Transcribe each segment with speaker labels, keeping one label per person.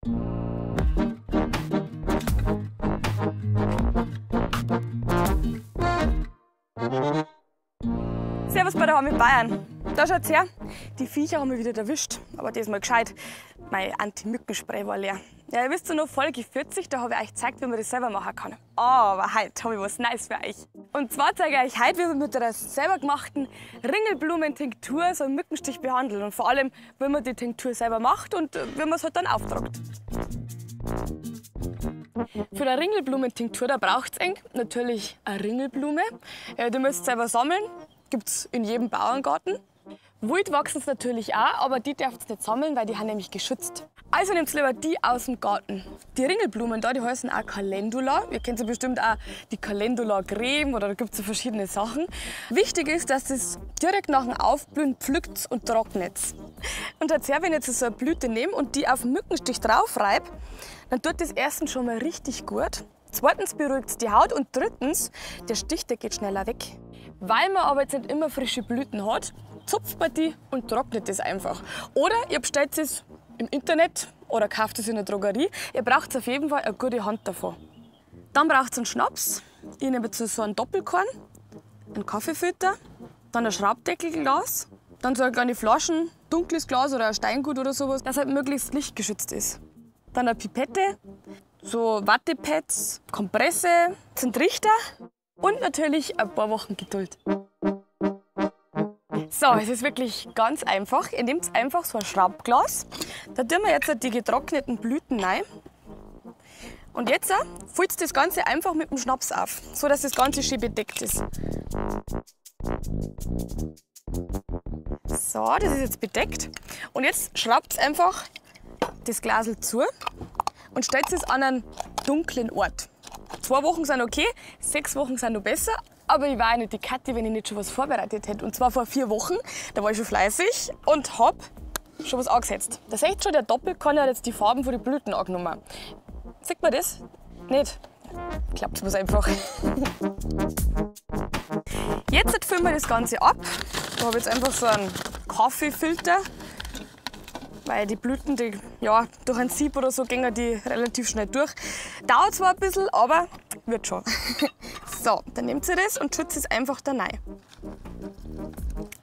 Speaker 1: Servus bei der in Bayern. Da schaut's her, die Viecher haben mich wieder erwischt, aber diesmal gescheit. Mein Anti-Mückenspray war leer. Ja, ihr wisst ja noch, Folge 40, da habe ich euch gezeigt, wie man das selber machen kann. Aber heute habe ich was Neues für euch. Und zwar zeige ich euch heute, wie man mit einer selber gemachten Ringelblumentinktur so einen Mückenstich behandelt. Und vor allem, wie man die Tinktur selber macht und wie man es halt dann auftragt. Für eine Ringelblumentinktur, da braucht es natürlich eine Ringelblume. Ja, die müsst ihr selber sammeln. Gibt es in jedem Bauerngarten. Wild wachsen sie natürlich auch, aber die dürft ihr nicht sammeln, weil die sind nämlich geschützt. Also nehmt lieber die aus dem Garten. Die Ringelblumen da, die heißen auch Calendula. Ihr kennt sie bestimmt auch, die Calendula-Creme oder da gibt es so verschiedene Sachen. Wichtig ist, dass es direkt nach dem Aufblühen pflückt und trocknet. Und tatsächlich, wenn ich jetzt so eine Blüte nehme und die auf den Mückenstich drauf reibe, dann tut das erstens schon mal richtig gut. Zweitens beruhigt es die Haut und drittens, der Stich, der geht schneller weg. Weil man aber jetzt nicht immer frische Blüten hat, zupft man die und trocknet das einfach. Oder ihr bestellt es im Internet oder kauft es in der Drogerie. Ihr braucht auf jeden Fall eine gute Hand davon. Dann braucht es einen Schnaps. Ich nehme jetzt so einen Doppelkorn, einen Kaffeefilter, dann ein Schraubdeckelglas, dann so eine kleine Flaschen, dunkles Glas oder ein Steingut oder sowas, das halt möglichst lichtgeschützt ist. Dann eine Pipette, so Wattepads, Kompresse, einen Trichter und natürlich ein paar Wochen Geduld. So, es ist wirklich ganz einfach. Ihr nehmt einfach so ein Schraubglas. Da tun wir jetzt die getrockneten Blüten rein. Und jetzt füllt das Ganze einfach mit dem Schnaps auf, so dass das Ganze schön bedeckt ist. So, das ist jetzt bedeckt. Und jetzt schraubt einfach das Glasl zu und stellt es an einen dunklen Ort. 2 Wochen sind okay, 6 Wochen sind noch besser. Aber ich war ja nicht die Kathi, wenn ich nicht schon was vorbereitet hätte. Und zwar vor 4 Wochen, da war ich schon fleißig und hab schon was angesetzt. Da seht ihr schon, der Doppelkorn hat jetzt die Farben von den Blüten angenommen. Sieht man das? Nicht? Klappt es einfach. Jetzt füllen wir das Ganze ab. Da habe ich jetzt einfach so einen Kaffeefilter, weil die Blüten, die, ja, durch ein Sieb oder so gehen die relativ schnell durch. Dauert zwar ein bisschen, aber wird schon. So, dann nehmt ihr das und schützt es einfach da rein.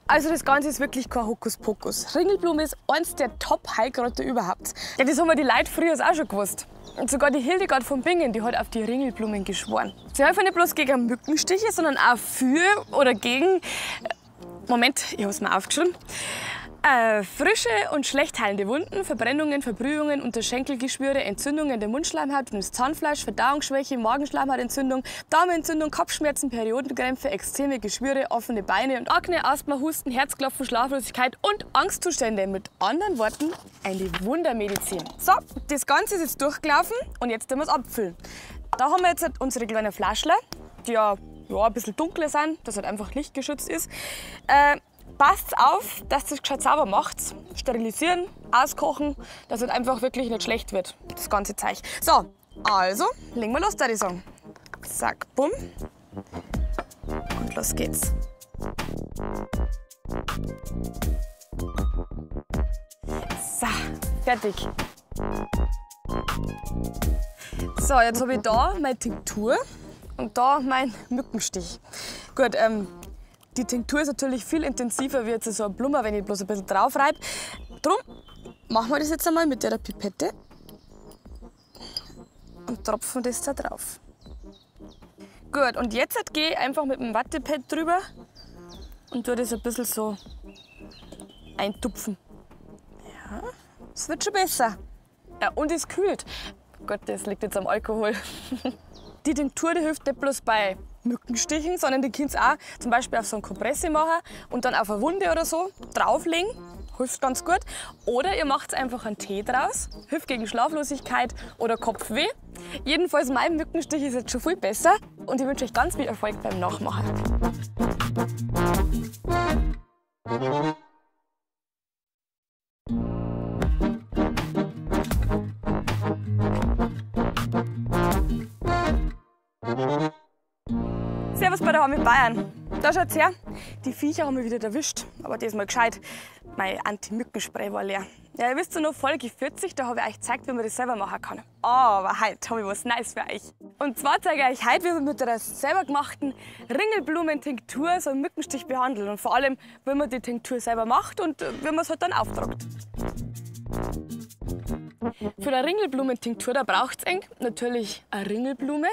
Speaker 1: Also das Ganze ist wirklich kein Hokuspokus. Ringelblume ist eins der Top-Heilkräuter überhaupt. Ja, das haben wir die Leute früher auch schon gewusst. Und sogar die Hildegard von Bingen, die hat auf die Ringelblumen geschworen. Sie helfen nicht bloß gegen Mückenstiche, sondern auch für oder gegen... Moment, ich hab's mir aufgeschrieben. Frische und schlecht heilende Wunden, Verbrennungen, Verbrühungen, Unterschenkelgeschwüre, Entzündungen der Mundschleimhaut und des Zahnfleisch, Verdauungsschwäche, Magenschleimhautentzündung, Darmentzündung, Kopfschmerzen, Periodenkrämpfe, Ekzeme, Geschwüre, offene Beine und Akne, Asthma, Husten, Herzklopfen, Schlaflosigkeit und Angstzustände. Mit anderen Worten, eine Wundermedizin. So, das Ganze ist jetzt durchgelaufen und jetzt tun wir es abfüllen. Da haben wir jetzt unsere kleinen Flaschle, die ja ein bisschen dunkler sind, dass halt einfach lichtgeschützt ist. Passt auf, dass das gescheit sauber macht. Sterilisieren, auskochen, dass es einfach wirklich nicht schlecht wird, das ganze Zeug. So, also, legen wir los, da ich sagen. Zack, bumm. Und los geht's. So, fertig. So, jetzt habe ich da meine Tinktur und da mein Mückenstich. Gut, die Tinktur ist natürlich viel intensiver wie jetzt so eine Blume, wenn ich bloß ein bisschen drauf reibe. Drum machen wir das jetzt einmal mit der Pipette und tropfen das da drauf. Gut, und jetzt gehe ich einfach mit dem Wattepad drüber und tue das ein bisschen so eintupfen. Ja, es wird schon besser. Ja, und es kühlt. Gott, das liegt jetzt am Alkohol. Die Tinktur, die hilft nicht bloß bei Mückenstichen, sondern die könnt ihr auch zum Beispiel auf so eine Kompresse machen und dann auf eine Wunde oder so drauflegen. Hilft ganz gut. Oder ihr macht einfach einen Tee draus. Hilft gegen Schlaflosigkeit oder Kopfweh. Jedenfalls, mein Mückenstich ist jetzt schon viel besser und ich wünsche euch ganz viel Erfolg beim Nachmachen. Servus bei der in Bayern. Da schaut's her, die Viecher haben mich wieder erwischt, aber diesmal gescheit. Mein Anti-Mückenspray war leer. Ja, ihr wisst ja noch, Folge 40, da habe ich euch gezeigt, wie man das selber machen kann. Aber heute habe ich was Neues für euch. Und zwar zeige ich euch heute, wie man mit einer selber gemachten Ringelblumentinktur so einen Mückenstich behandelt. Und vor allem, wie man die Tinktur selber macht und wie man es halt dann auftragt. Für eine Ringelblumentinktur, da braucht es natürlich eine Ringelblume.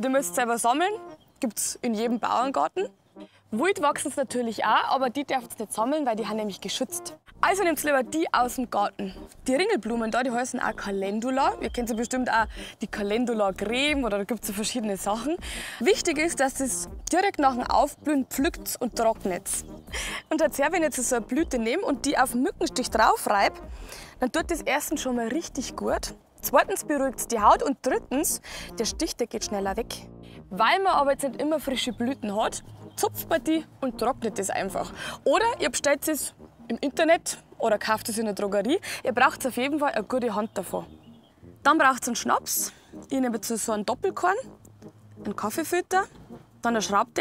Speaker 1: Die müsst ihr selber sammeln, gibt's in jedem Bauerngarten. Wild wachsen sie natürlich auch, aber die dürft ihr nicht sammeln, weil die sind nämlich geschützt. Also nehmt lieber die aus dem Garten. Die Ringelblumen da, die heißen auch Calendula. Ihr kennt sie bestimmt auch, die Calendula-Creme oder da gibt's so verschiedene Sachen. Wichtig ist, dass es direkt nach dem Aufblühen pflückt und trocknet. Und tatsächlich, wenn ich jetzt so eine Blüte nehme und die auf den Mückenstich drauf reibe, dann tut das erstens schon mal richtig gut. Zweitens beruhigt es die Haut und drittens, der Stich, der geht schneller weg. Weil man aber jetzt nicht immer frische Blüten hat, zupft man die und trocknet das einfach. Oder ihr bestellt es im Internet oder kauft es in der Drogerie. Ihr braucht auf jeden Fall eine gute Hand davon. Dann braucht es einen Schnaps. Ich nehme jetzt so einen Doppelkorn, einen Kaffeefilter, dann einen Schraubdeckel.